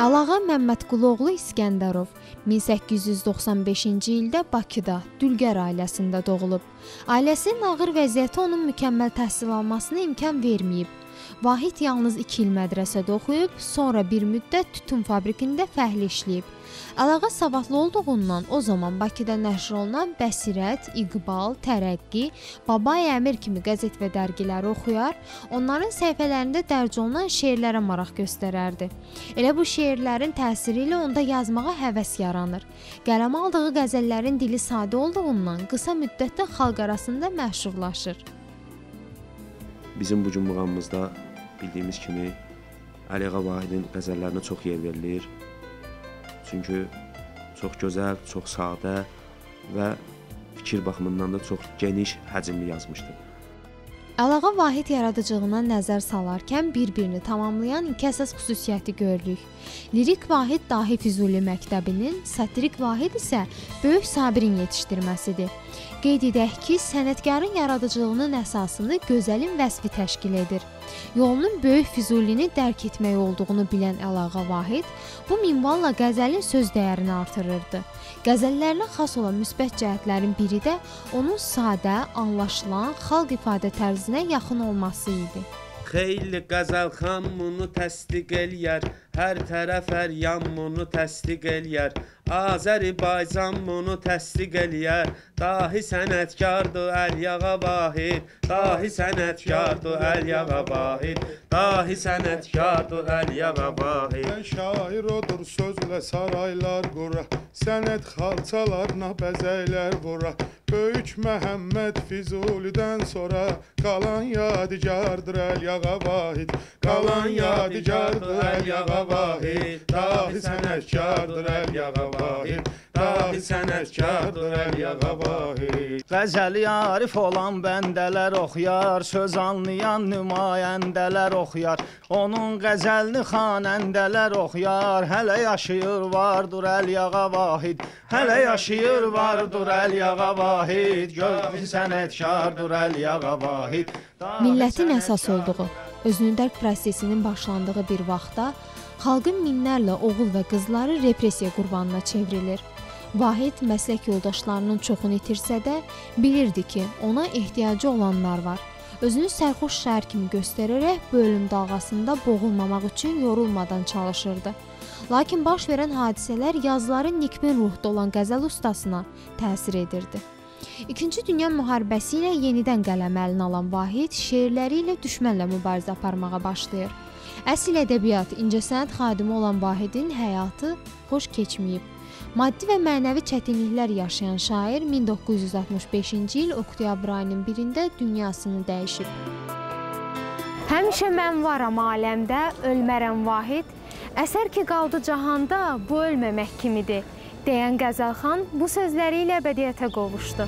Əliağa Məmmədquluoğlu İsgəndərov 1895-ci ildə Bakıda dülgər ailəsində doğulub. Ailəsinin ağır vəziyyəti onun mükəmməl təhsil almasına imkan verməyib. Vahid yalnız 2 il mədrəsədə oxuyub, sonra bir müddət tütün fabrikində fəhlə işləyib. Əliağa savadlı olduğundan o zaman Bakıda nəşr olunan Bəsirət, İqbal, Tərəqqi, Babai Əmir kimi qəzet və dərgiləri oxuyar, onların səhifələrində dərc olunan şeirlərə maraq göstərərdi. Elə bu şeirlərin təsiri ilə onda yazmağa həvəs yaranır. Qələmə aldığı qəzəllərin dili sadə olduğundan qısa müddətdə xalq arasında məşhurlaşır. Bizim bu gün muğamımızda bildiyimiz kimi Əliağa Vahidin qəzəllərinə çox yer verilir. Çünki çox gözəl, çox sadə və fikir baxımından da çox geniş həcmli yazmışdır. Əliağa Vahid yaradıcılığına nəzər salarkən bir-birini tamamlayan iki əsas xüsusiyyəti görürük. Lirik Vahid dahi Füzuli məktəbinin, satirik Vahid isə Böyük Sabirin yetişdirməsidir. Qeyd edək ki, sənətkarın yaradıcılığının əsasını gözəlin vəsfi təşkil edir. Yolunun Böyük Füzulini dərk etmək olduğunu bilən Əliağa Vahid bu minvalla qəzəlin söz dəyərini artırırdı. Qəzəllərinə xas olan müsbət cəhətlərin biri də onun sadə, anlaşılan, xalq ifadə tərzinə yaxın olması idi. Xeyli qəzəlxan bunu təsdiq eləyər, hər tərəf hər yan bunu təsdiq eləyər. Azərbaycan bunu təsdiq eləyər, dahi sənətkardır Əliağa Vahid, dahi sənətkardır Əliağa Vahid, dahi sənətkardır Əliağa Vahid. Şair odur sözlə saraylar qura, sənət xalçalarına bəzəklər vura. Böyük Məhəmməd Füzulidən sonra qalan yadigardır Əliağa Vahid, qalan yadigardır Əliağa Vahid, dahi sənətkardır Əliağa Vahid, dahi sənətkardır Əliağa Vahid. Qəzəli arif olan bəndələr oxuyar, söz anlayan nümayəndələr oxuyar. Onun qəzəlini xanəndələr oxuyar, hələ yaşayır vardır Əliağa Vahid, hələ yaşayır vardır Əliağa Vahid, gözlü sənətkardır Əliağa Vahid. Millətin əsas olduğu, özünü dərk prosesinin başlandığı bir vaxtda xalqın minlərlə oğul və qızları repressiya qurbanına çevrilir. Vahid məslək yoldaşlarının çoxunu itirsə də, bilirdi ki, ona ehtiyacı olanlar var. Özünü sərxoş şair kimi göstərərək bu ölüm dalğasında boğulmamaq üçün yorulmadan çalışırdı. Lakin baş verən hadisələr yazıları nikbin ruhda olan qəzəl ustasına təsir edirdi. İkinci Dünya müharibəsi ilə yenidən qələmi əlinə alan Vahid şeirləri ilə düşmənlə mübarizə aparmağa başlayır. Əsl ədəbiyyat, incəsənət xadimi olan Vahidin həyatı xoş keçməyib. Maddi və mənəvi çətinliklər yaşayan şair 1965-ci il oktyabr ayının 1-də dünyasını dəyişib. Həmişə mən varam aləmdə, ölmərəm Vahid. Əsər ki qaldı cahanda, bu ölməmək kimidir, deyən Qəzəlxan bu sözləri ilə əbədiyyətə qovuşdu.